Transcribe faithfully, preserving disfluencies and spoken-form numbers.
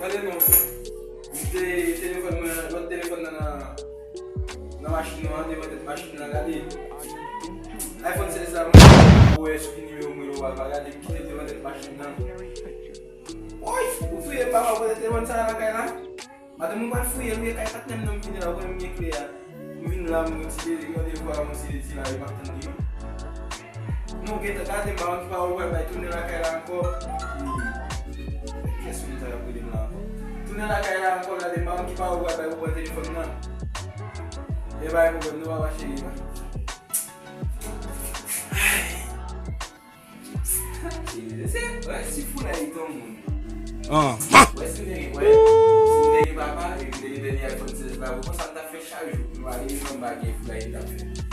Gade non. M te telefòn mwen, lòt telefòn nan nan, nan machin nan, devan tèt machin nan, gade. iPhone sèz la, mwen wè sou ki nimewo mwen yo, pa gade, m kite l devan tèt machin nan. Woy, ou touye m, papa, ou pran telefòn sa lakay la? Madanm mwen pral fouye l, wi, kay patnè m nan, m vini la, ou konnen m gen kle a. M vin la, m retire li, gade vwa, m retire ti la, li pa tann li. Non, gentan, gade, m pa konn ki pawòl ou pral bay, tounen lakay la ankò. Kiyès moun sa y ap rele m la ankò? Tounen lakay la ankò, gade, m pa konn ki pawòl ou pral bay pou pran telefòn nan. E bay pwoblèm, nou papa cheri, ba. Se, wè, si Foulay te yon moun. Ah. Wè, si m te gen, wè, si m te gen papa, e m te gen dènye iPhone sèz la, ou konn sa m t ap fè chak jou. M ale, m pa gen Foulay, m t ap fè.